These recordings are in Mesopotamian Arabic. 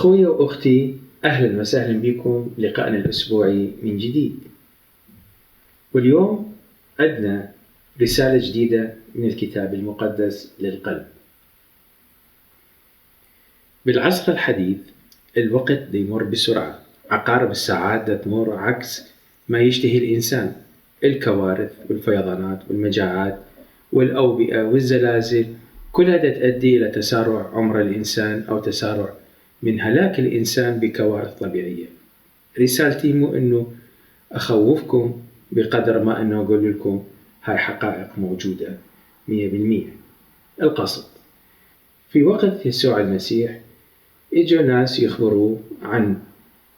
أخوي وأختي، أهلا وسهلا بكم لقائنا الأسبوعي من جديد. واليوم عندنا رسالة جديدة من الكتاب المقدس للقلب. بالعصر الحديث الوقت يمر بسرعة، عقارب الساعات تمر عكس ما يشتهي الإنسان. الكوارث والفيضانات والمجاعات والأوبئة والزلازل كلها تؤدي إلى تسارع عمر الإنسان أو تسارع من هلاك الإنسان بكوارث طبيعية. رسالتي مو أنه أخوفكم بقدر ما أنه أقول لكم هاي حقائق موجودة 100%. القصد في وقت يسوع المسيح إجوا ناس يخبروا عن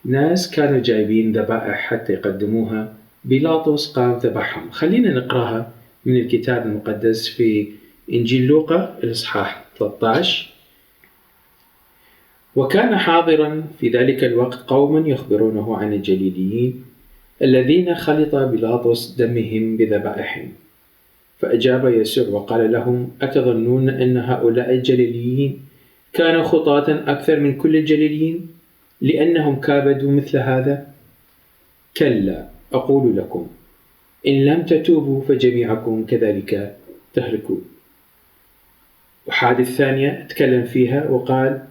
ناس كانوا جايبين ذبائح حتى يقدموها. بيلاطس قام ذبحهم. خلينا نقراها من الكتاب المقدس في إنجيل لوقا الإصحاح 13. وكان حاضرا في ذلك الوقت قوم يخبرونه عن الجليليين الذين خلط بيلاطس دمهم بذبائحهم. فأجاب يسوع وقال لهم: أتظنون أن هؤلاء الجليليين كانوا خطاة أكثر من كل الجليليين لأنهم كابدوا مثل هذا؟ كلا، أقول لكم إن لم تتوبوا فجميعكم كذلك تهلكون. وحادث ثانية تكلم فيها وقال: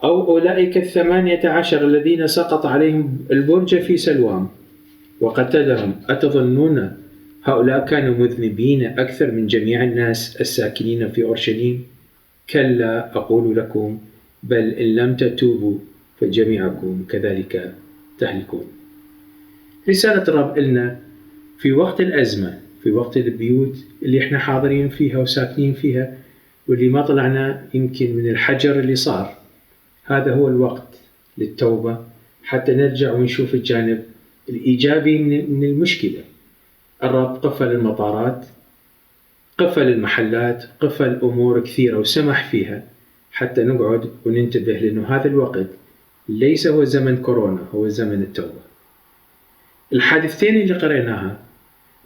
أو أولئك 18 الذين سقط عليهم البرج في سلوام وقتلهم، أتظنون هؤلاء كانوا مذنبين أكثر من جميع الناس الساكنين في أورشليم؟ كلا، أقول لكم بل إن لم تتوبوا فجميعكم كذلك تهلكون. رسالة الرب لنا في وقت الأزمة، في وقت البيوت اللي احنا حاضرين فيها وساكنين فيها واللي ما طلعنا يمكن من الحجر اللي صار. هذا هو الوقت للتوبة حتى نرجع ونشوف الجانب الإيجابي من المشكلة. الرب قفل المطارات، قفل المحلات، قفل أمور كثيرة وسمح فيها حتى نقعد وننتبه، لأنه هذا الوقت ليس هو زمن كورونا، هو زمن التوبة. الحادثتين اللي قرأناها،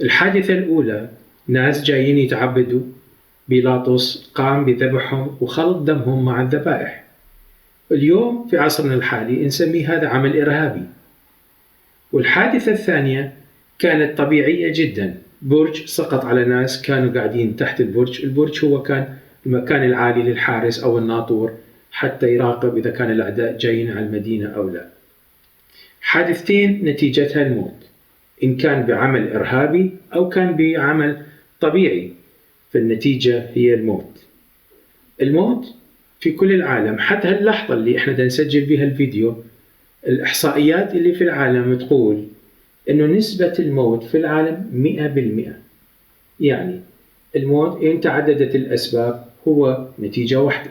الحادثة الأولى ناس جايين يتعبدوا، بيلاطس قام بذبحهم وخلط دمهم مع الذبائح. اليوم في عصرنا الحالي نسميه هذا عمل إرهابي. والحادثة الثانية كانت طبيعية جدا، برج سقط على ناس كانوا قاعدين تحت البرج. البرج هو كان المكان العالي للحارس أو الناطور حتى يراقب إذا كان الأعداء جايين على المدينة أو لا. حادثتين نتيجتها الموت، إن كان بعمل إرهابي أو كان بعمل طبيعي، فالنتيجة هي الموت. الموت في كل العالم. حتى هاللحظة اللي احنا نسجل بها الفيديو، الإحصائيات اللي في العالم تقول إنه نسبة الموت في العالم 100%. يعني الموت إن تعددت الأسباب هو نتيجة واحدة.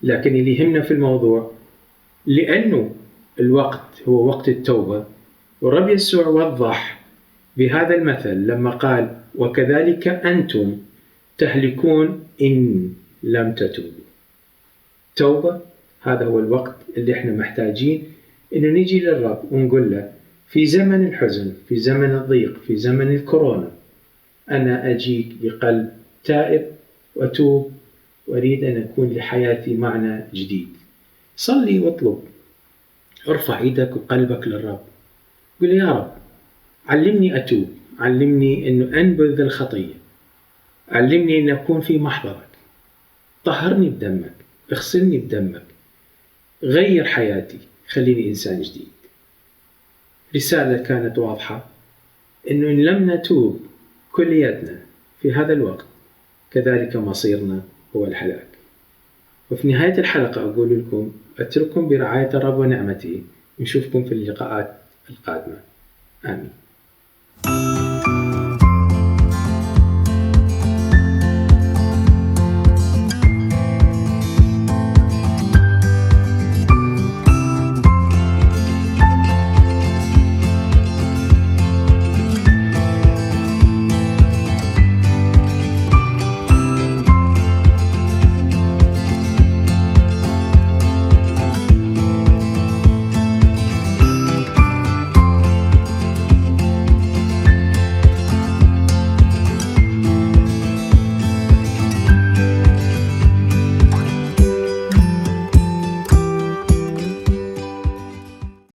لكن اللي يهمنا في الموضوع، لأنه الوقت هو وقت التوبة، والرب يسوع وضح بهذا المثل لما قال: وكذلك أنتم تهلكون إن لم تتوبوا. توبة، هذا هو الوقت اللي احنا محتاجين إنه نيجي للرب ونقول له في زمن الحزن، في زمن الضيق، في زمن الكورونا، أنا أجيك بقلب تائب وأتوب وأريد أن أكون لحياتي معنى جديد. صلي واطلب، ارفع إيدك وقلبك للرب، قل: يا رب علمني أتوب، علمني أنه أنبذ الخطية، علمني أن أكون في محضرك، طهرني بدمك، اغسلني بدمك، غير حياتي، خليني إنسان جديد. رسالة كانت واضحة، أنه إن لم نتوب كلياتنا في هذا الوقت كذلك مصيرنا هو الهلاك. وفي نهاية الحلقة أقول لكم أترككم برعاية الرب ونعمته، نشوفكم في اللقاءات القادمة. آمين.